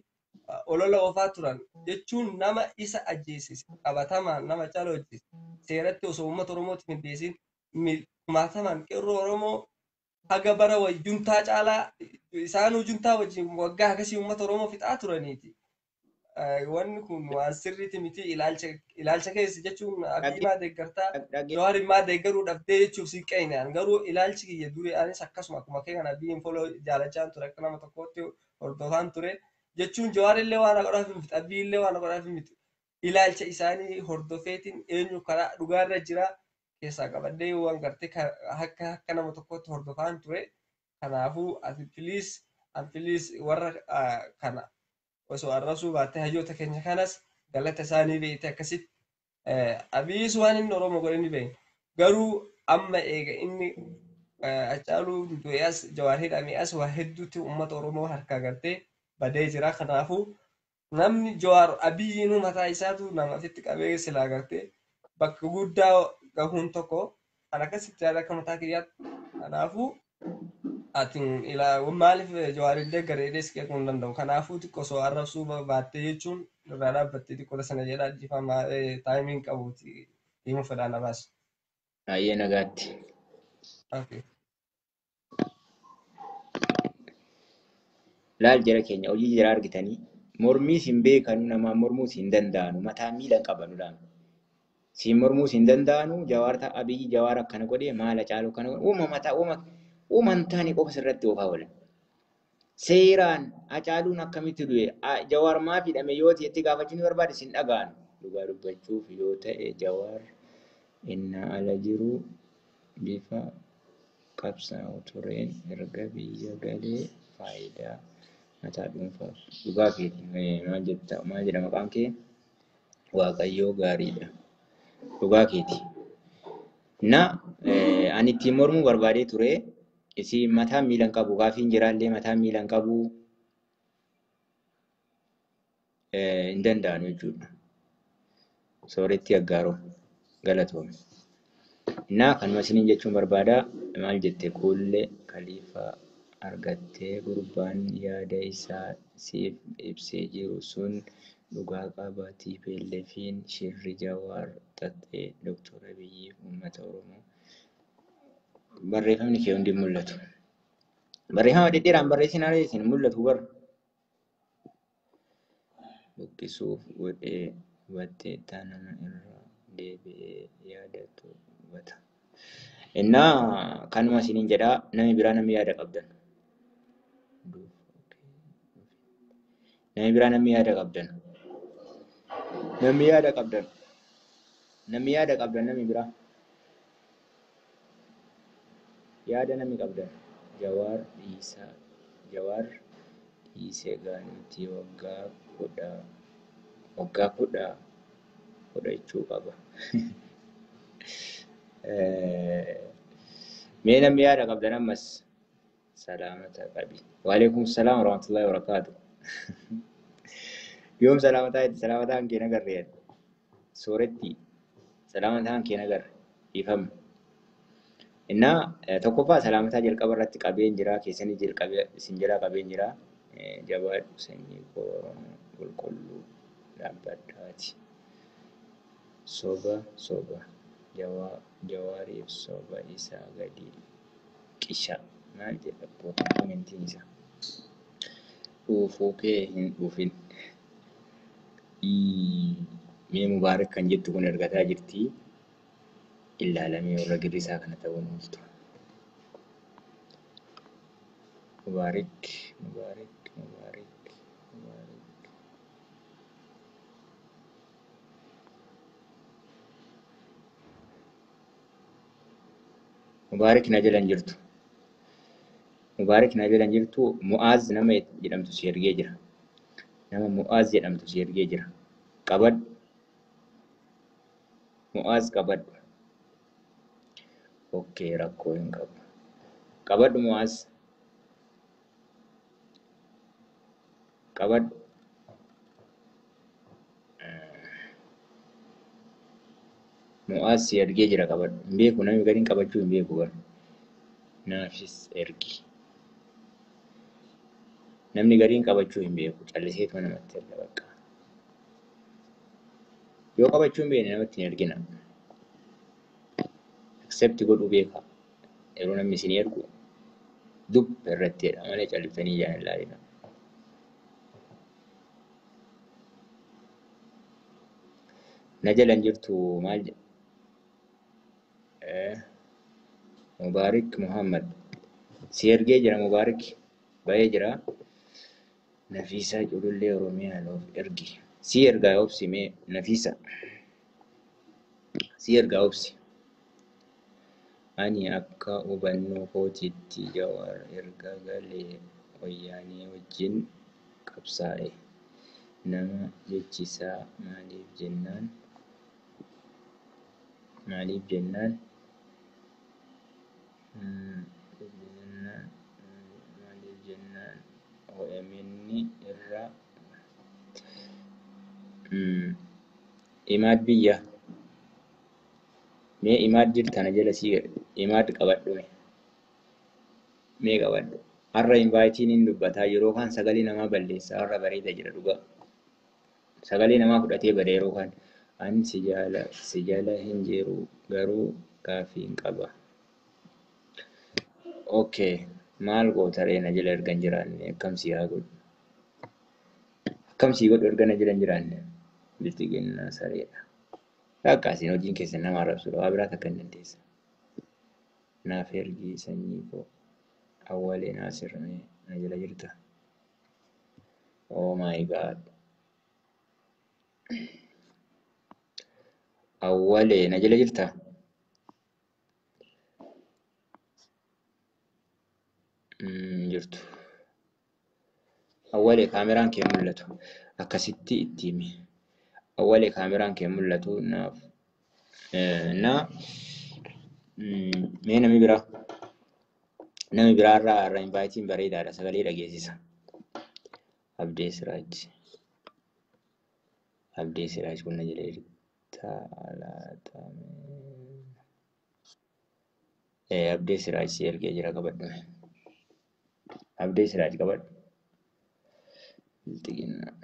[SPEAKER 2] olola oofaa turan jechuun nama isa ajjeesise qabatamaan nama Hacaaluu ajjeese seeratti osoo uummata Oromootiif hin dhiyeessin kumaatamaan qeerroo Oromoo haga bara juntaa caalaa isaanuu juntaa wajjin waggaa akkasii uummata Oromoo fixaa turaniiti. Wanni kun waan sirriiti miti ilaalcha keessa jechuun Abiy maa deeggartaa
[SPEAKER 1] dhagee
[SPEAKER 2] Jawaar maa deeggaruu dhabdee jechuuf si qeynaan garuu ilaalchi kiyya durii anis akkasuma akkuma kee kana Abiyyiin foloo jaalachaan ture akka nama tokkootti hordofaan ture jechuun Jawaar illee waan godhaaf miti Abiy illee waan godhaaf miti ilaalcha isaanii hordofeetiin eenyu karaa dhugaarra jira keessaa qabadhee waan gartee akka nama tokkootti hordofaan ture kanaafuu ati please an please warra kana osoo arrabsuu baattee hayyoota keenya kanas galata isaanii beekte akkasitti Abiyyiis waan inni Oromoo godhe ni beekna. Garuu amma eega inni Hacaaluu du'ee as Jawaar hidhamee as waa hedduutti uummata Oromoo harkaa gartee badee jira. Kanaafuu namni Jawaar Abiyyiinuu mataa isaatu nama ofitti qabee silaa gartee bakka guddaa gahuun tokko kan akkasitti yaada akka mataa kiyyaatti. Kanaafuu ati maaliif Jawaar illee gareedhees qeequu hin danda'u. Kanaafuu xiqqoo osoo arrabsuu baattee jechuun irraa dhaabbattee xiqqoo sana jedhaa dhiifamaa taayimiin qabuuti deemuu fedhaa namaas.
[SPEAKER 1] Baay'ee nagaatti.
[SPEAKER 2] Okay.
[SPEAKER 1] Laal jara keenya hojii jara argitanii mormiis hin beekanu namaa mormuus hin danda'anu mataa miila hin qabanu laama. Siin mormuus hin danda'anu Jawaar ta'a Abiyyi Jawaar akkana godhee maal Hacaaluu akkana godhe uuma mataa uuma uuma hin taane qofa sirratti oofaa oolan. Seeraan Hacaaluun akkamitti du'e Jawaar maaf hidhame yoo ta'e itti gaafachuu ni barbaade sin dhaga'an. Dhugaa dubbachuuf yoo ta'e Jawaar inni ala jiru bifa qabsaa'u tureen erga biyya galee faayidaa mataa dhuunfaaf. Dhugaa keeti maal jetta maal jedha maqaan kee Waaqayyoo gaariidha. Dhugaa keeti. Na ani ittiin mormuu barbaadee ture isin mataa miila hin qabu gaafiin jiraallee mataa miila hin qabu hin danda'anu jechuudha. Sooretti aggaaroo galatoome. Innaa kanuma isiniin jechuun barbaada maal jette kuullee kaliifaa argattee gurbaan yaada isaa siif ibsee jiru sun dhugaa qaba TPLF'n shirri Jawaar xaxxee Dr. Abiyyiif uummata Oromoo. Barreeffamni kee hundi hin mul'atu. Barreeffama dhedheeraan barreessinaa isin mul'atu bara. Buqqisuuf godhee hubattee nama irraa deebi'ee yaadatu hubata. Innaa kanuma isiniin jedhaa namni biraa namni yaada qabdan. Namni biraa namni yaada qabdan. Namni yaada qabdan. Namni yaada qabdan namni biraa. Yaada namni qabdan. Jawaar dhiisaa. Jawaar dhiisee gaanuutti waggaa kudha fudhachuu qaba. Mee namni yaada qabdan ammas salaamata qabi. Waalaikum salaam warahmatullahi wabarakatuh. Yoom salaamataa itti salaamataan kee nagarre sooretti salaamataan kee nagarre ifame. Innaa tokkoffaa salaamataa jalqaba irratti qabeen jira keessanii jalqabee isin jalaa qabeen jira jabaadhu sanyii koo Oromoo qulqulluu dhaabbadhaati. Soba soba Jawaariif soba isaa gadi qisha maal jedha komentiin isaa. Dhuufuu kee hin dhuufin. Mee Mubaarak kan jettu kun argataa jirti. Ilaalamee warra girrisaa kana ta'uun ooltu. Mubaarik, Mubaarik, Mubaarik, Mubaarik. Mubaarik na jala hin jirtu. Mubaarik na jala hin jirtu. Mu'aaz nama jedhamtu si ergee jira. Nama Mu'aaz jedhamtu si ergee jira. Qabadhu. Mu'aaz qabadhu. Okay, rakkoo hin qabu. Qabadhu Mu'aaz. Qabadhu. Mu'aaz si ergee jira qabadhu. Hin beeku namni gadiin qabachuu hin beeku bara. Naafis ergi. Namni gadiin qabachuu hin beeku. Calliseetuma namatti erga bakka. Yoo qabachuu hin beekne namatti hin ergina. Accept godhuu beeka. Yeroo namni isin ergu dub irratti jedha malee calliftanii ijaan hin ilaalina. Na jala hin jirtu maal jedha? Mubaarik Muhammad. Si ergee jira Mubaarik. Ba'ee jira. Nafiisaa Culullee Oromiyaa loof ergi. Si ergaa obsi mee Nafiisa. Si ergaa obsi. Ani akka hubannoo kootiitti Jawaar erga galee wayyaanee wajjin qabsaa'e. Nama jechisaa maaliif jennaan maaliif jennaan maaliif jennaan OMN irraa Imaad biyya mee Imaad jirta na jala si Imaad qabadhu mee qabadhu. Har'a invaayitiin hin dubbataa yeroo kaan sagalee namaa balleessa har'a bareeda jira dhugaa. Sagalee namaa fudhatee bada yeroo kaan. Ani si jala hin jiru garuu gaaffii hin qaba. Okay, maal goota ree na jala erga hin jiraanne akkam si haa godhu? Akkam si godhu erga na jala hin jiraanne? Bilxiginnaa sareedha. Bakka isin hojiin keessan nama arrabsuudha. Waa biraa takka hin dandeessa. Naaf ergii sanyii koo. Awwalee Naasir mee na jala jirta? Oh my God. Awwalee na jala jirta? Jirtu. Awwalee kaameraan kee mul'atu. Akkasitti itti himi. Awwalee kaameraan kee mul'atu naaf. Na mee namni biraa. Namni biraa irraa irra invaayitiin bareedaadha. Sagalee dhageessisa. Abdee Siraaj. Abdee Siraaj kun na jala jirta laata? Abdee Siraaj si ergee jira qabadhu. Abdee Siraaj qabadhu. Bilxiginnaa.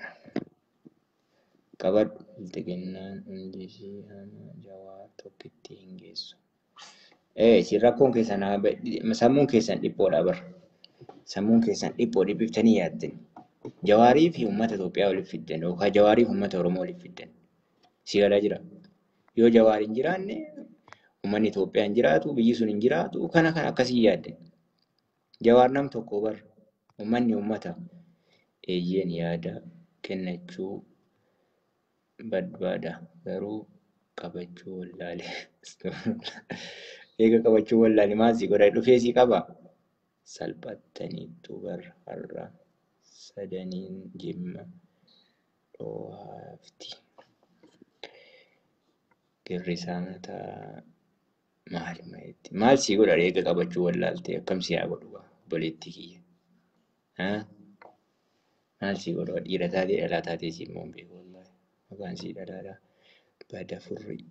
[SPEAKER 1] Qabadhu. Bilxiginnaan hundi ishii hama Jawaar tokkitti hin geessu. Isin rakkoon keessan sammuun keessan dhiphoodha bara. Sammuun keessan dhiphoo dhiphiftanii yaaddan. Jawaarii fi uummata Itoophiyaa waliif fiddan yookaan Jawaarii fi uummata Oromoo waliif fiddan. Si galaa jira. Yoo Jawaar hin jiraanne uummanni Itoophiyaa hin jiraatu, biyyi sun hin jiraatu, kana kana akkasii yaaddan. Jawaar nam tokko bara. Uummanni uummata. Eeyyeen yaada kennachuu barbaada garuu qabachuu wallaale. Eega qabachuu wallaale maal si godha dhufee si qaba. Salphattaniittu bar har'a sadaniin jimma dhoohafti. Girrisaa mataa maali maalitti maal si godha eega qabachuu wallaalte akkam si haa godhu obboleettii kiyya. Maal si godhu dhiira taatee dhalaa taatee si immoo hin beeku wallaahi. Maqaan sii dhalaadha. Bada furrii.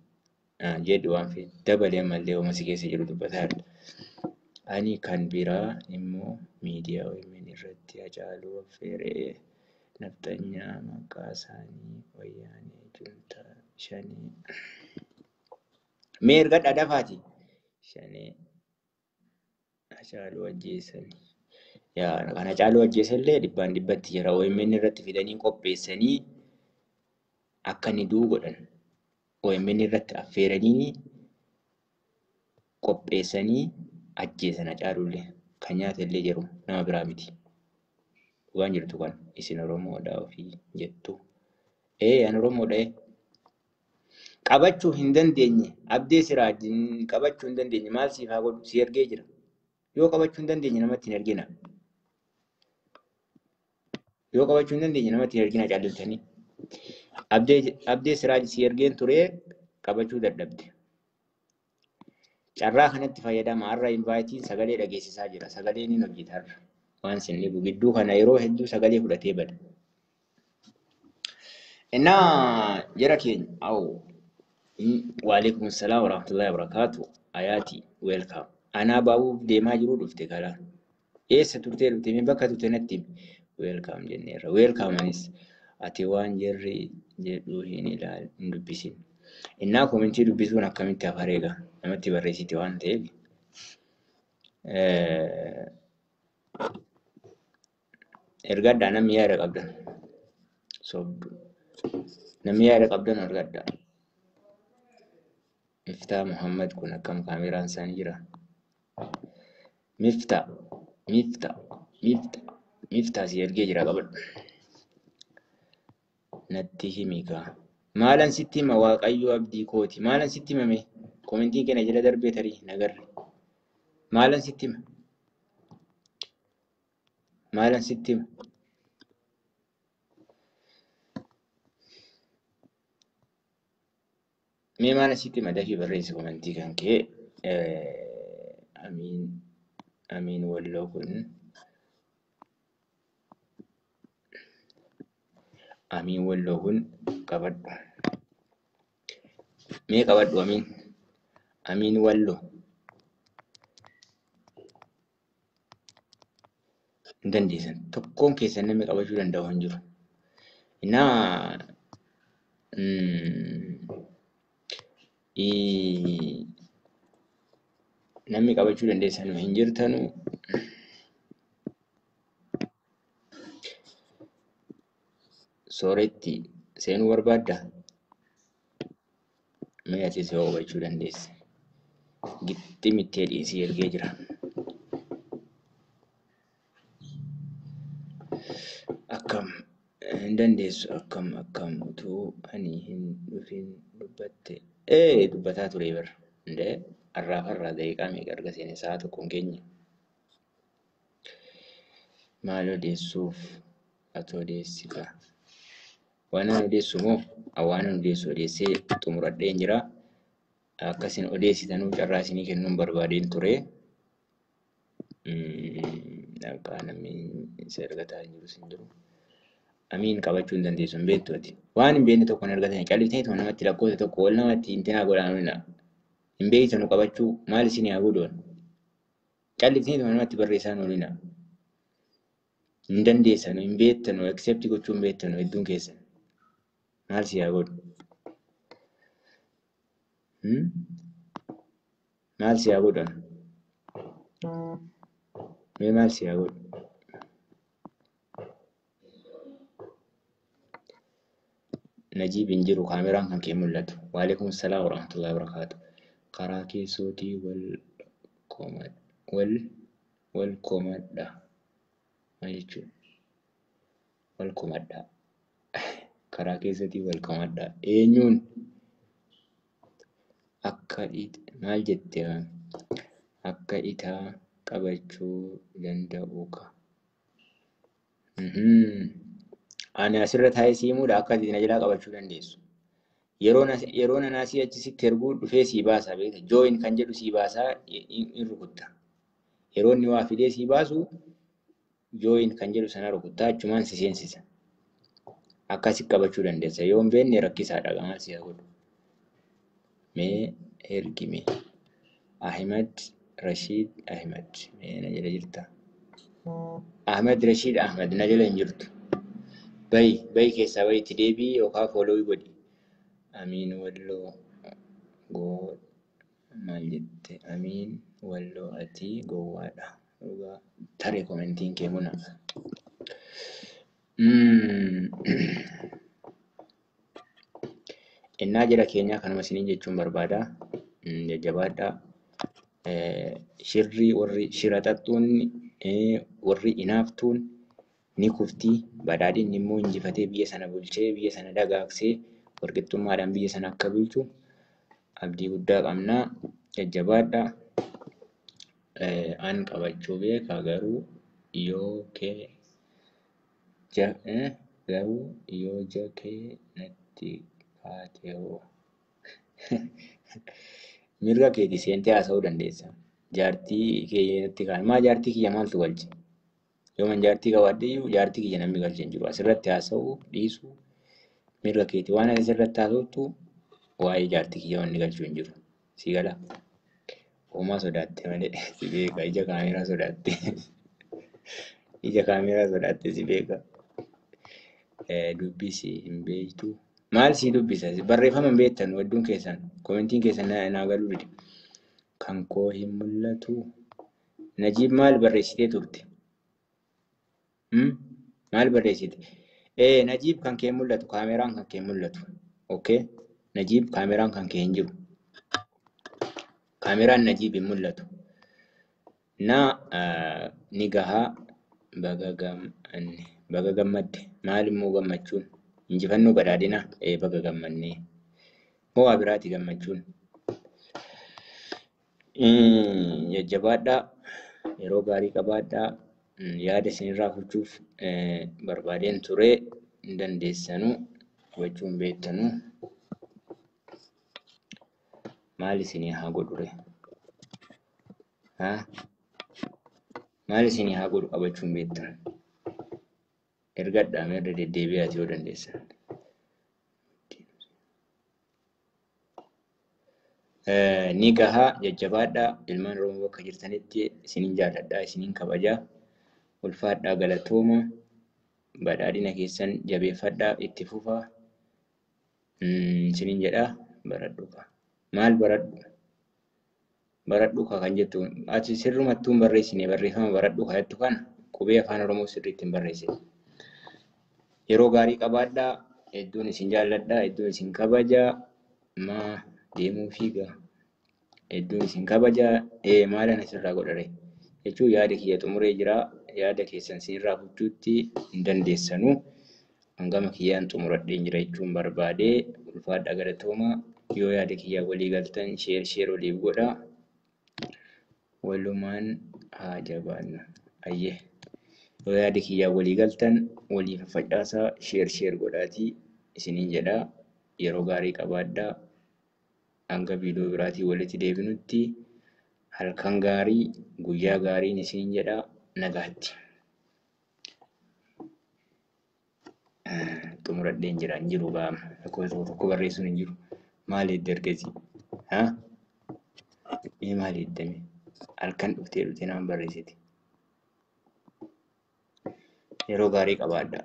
[SPEAKER 1] Jedhu waan feete dabalee ammallee hooma si keessa jiru dubbataa jirta. Ani kan biraa immoo miidiyaa OMN irratti Hacaaluu affeeree nafxanyaa maqaa isaanii wayyaanee juntaa shanii. Mee ergadhaa dafaati. Shanee Hacaaluu ajjeesanii. Yaa kan Hacaaluu ajjeesallee dhibbaan dhibbatti jira. OMN irratti fidanii qopheessanii akka inni du'u godhan. OMN irratti affeeranii qopheessanii ajjeesan Hacaaluullee. Kan nyaate illee jiru nama biraa miti. Dhugaan jirtu kan isin Oromoodha ofii jettu. Ee ani Oromoodha. Qabachuu hin dandeenye Abdee Siraaj qabachuu hin dandeenye maal siif haa godhu si ergee jira. Yoo qabachuu hin dandeenye namatti hin ergina. Yoo qabachuu hin dandeenye namatti hin ergina caaliltanii. Abdee Siraaj si ergeen turee qabachuu dadhabde. Carraa kanatti fayyadama har'a invaayitiin sagalee dhageessisaa jira. Sagaleen hin hojjeta har'a. Waan sin dhibu gidduu kana yeroo hedduu sagalee fudhatee bada. Innaa jara keenya awu waalaikum salaam warahmatullahi wabarakatuh. Ayaati welcome. Anaa baabuuf deemaa jiru dhufte karaa. Eessa turtee dhufte mee bakka turte natti himi. Welcome jenneerra. Welcome anis ati waan jarri jedhu hin ilaal hin dubbisin. Innaa komentii dubbisuun akkamitti hafareega namatti barreessite waan ta'eef. Ergadhaa namni yaada qabdan. Sobdu. Namni yaada qabdan ergadhaa. Miftaa Muhammad kun akkam kaameraan isaanii jira. Miftaa, Miftaa, Miftaa, Miftaa si ergee jira qabadhu. Natti himi kaa. Maalan sitti hima Waaqayyo abdii kooti. Maalan sitti himame? Komentiin keenya jala darbee tarii nagarre. Maalan sitti hima? Maalan sitti hima? Mee maalan sitti hima dafii barreessi komentii kan kee. Amiin Amiin Walloo kun Amiin Walloo kun qabadhu. Mee qabadhu Amiin. Amiin Walloo. Hin dandeessan. Tokkoon keessan namni qabachuu danda'u hin jiru. Innaa namni qabachuu dandeessan hin jirtanu. Sooretti seenuu barbaadda? Mee atis yoo qabachuu dandeesse. Gixximittee dhiisii ergee jira. Akkam hin dandeessu akkam akkam utuu ani hin dhufin dubbatte. Ee dubbataa ture bara. Indee har'aaf har'aa daqiiqaa meeqa erga seene sa'a tokko hin geenye. Maal odeessuuf ati odeessita? Waan ani odeessu moo waan ani odeessu odeessee xumuradheen jira. Akkasin odeessitanuu carraa isinii kennuun barbaadeen ture. Akka namni isa ergataa hin jirus hin jiru. Amiin qabachuu hin dandeessu hin beektu ati. Waan hin beekne tokko hin argatani. Calliftanii tuma namatti lakkoofsa tokko wal namatti intinaa godhaan olina. Hin beektanu qabachuu maal isin haa godhuun. Calliftanii tuma namatti barreessaan olina. Hin dandeessanu hin beektanu accept gochuu hin beektanu hedduun keessan. Maal si haa godhu? Maal si haa godhan? Mee maal si haa godhu? Najiib hin jiru kaameraan kan kee mul'atu. Waalaikum salaam warahmatullahi wabarakatuh. Karaa keessootii wal wal komadha. Maal jechuudha? Wal komadha. Karaa keessootii wal komadha. Eenyuun? Akka maal jette? Akka itaa qabachuu danda'u ka. Ani asirra taa'ee si himuudha akka ati na jalaa qabachuu dandeessu. Yeroo nanaa si achi sitti erguu dhufee sii baasa beekta. Join kan jedhu sii baasaa in rukutta. Yeroo inni waa fidee sii baasu join kan jedhu sana rukuttaa achumaan si seensisa. Akkasi qabachuu dandeessa. Yoo hin beekne rakkisaadha maal si haa godhu. Mee ergime. Ahimad Rashiid Ahimad. Mee na jala jirta. Ahmad Rashiid Ahmad na jala hin jirtu. Bayi bayi keessaa bayi itti deebi'i yookaan foolowii godhi. Amiin Walloo goo maal jette? Amiin Walloo ati gowwaadha. Dhugaa tare komentiin kee muna. Innaa jara keenyaa kanuma isiniin jechuun barbaada. Jajjabaadhaa. Shirri warri shira xaxxuun warri inaaftuun ni kufti. Badhaadhinni immoo injifatee biyya sana bulchee biyya sana dagaagsee walqixxummaadhaan biyya sana akka bulchu abdii guddaa qabna. Jajjabaadhaa. An qabachuu beeka garuu yoo kee garuu yoo jakee natti kaate hoo. Mirga keeti seentee haasa'uu dandeessa. Jaartii kee natti kaate. Maa jaartii kiyya maaltu galche? Yooman jaartii qabaadhe iyyuu jaartii kiyya namni galche hin jiru. Asirratti haasa'uu dhiisuu mirga keeti. Waan ati asirratti haasoftu waa'ee jaartii kiyya wanni galchu hin jiru. Si galaa? Homaa sodaatte malee si beeka. Ija kaameeraa sodaatte. Ija kaameeraa sodaatte si beeka. Dubbisi hin beektu. Maal si dubbisa? Barreeffama hin beektan hedduun keessan. Komentiin keessan naa galuu dide. Kan koo hin mul'atu. Najiib maal barreessitee turte? Maal barreessite? Najiib kan kee mul'atu. Kaameeraan kan kee mul'atu. Okay? Najiib kaameeraan kan kee hin jiru. Kaameeraan Najiib hin mul'atu. Na ni gahaa baga gammanne baga gammadde maal immoo gammachuun injifannoo badhaadhinaa baga gammannee moo waa biraati gammachuun. Jajjabaadhaa yeroo gaarii qabaadhaa yaada isinirraa fudhachuuf barbaadeen ture hin dandeessanuu hubachuu hin beektanuu. Maal isinii haa godhu ree? Haa? Maal isinii haa godhu qabachuu hin beektan? Ergadhaa mee irra deddeebi'aati yoo dandeessan. Ni gahaa jajjabaadhaa ilmaan Oromoo bakka jirtanitti isinin jaalladhaa isinin kabajaa ulfaadhaa galatooma badhaadhina keessan jabeeffadhaa itti fufaa isinin jedhaa baradhu kaa. Maal baradhu? Baradhu kaa kan jettu ati sirrumattuu hin barreessine barreeffama baradhu kaa jettu kana qubee afaan Oromoo sirriitti hin barreessine. Yeroo gaarii qabaadhaa hedduun isin jaalladhaa hedduun isin kabajaa maa deemuu fiigaa hedduun isin kabajaa maalan asirraa godhare jechuun yaada kiyya xumuree jira yaada keessan isinirraa fudhachuutti hin dandeessanuu hangama kiyyaan xumuradheen jira jechuun barbaadee ulfaadhaa galatooma yoo yaada kiyyaa walii galtan sheer sheer waliif godhaa walumaan haa jabaannu ayyee yoo yaada kiyyaa walii galtan walii faffacaasaa sheer sheer godhaatii isiniin jedhaa yeroo gaarii qabaadhaa hanga viidiyoo biraatii walitti deebinutti halkan gaarii guyyaa gaariin isiniin jedhaa nagaatti. Xumuradheen jira hin jiru gaama lakkoofsa tokko tokko barreessuun hin jiru. Maal edda ergasii? Haa? Mee maal eddame? Halkan dhuftee dhuftee naan barreessite. Yeroo gaarii qabaadhaa.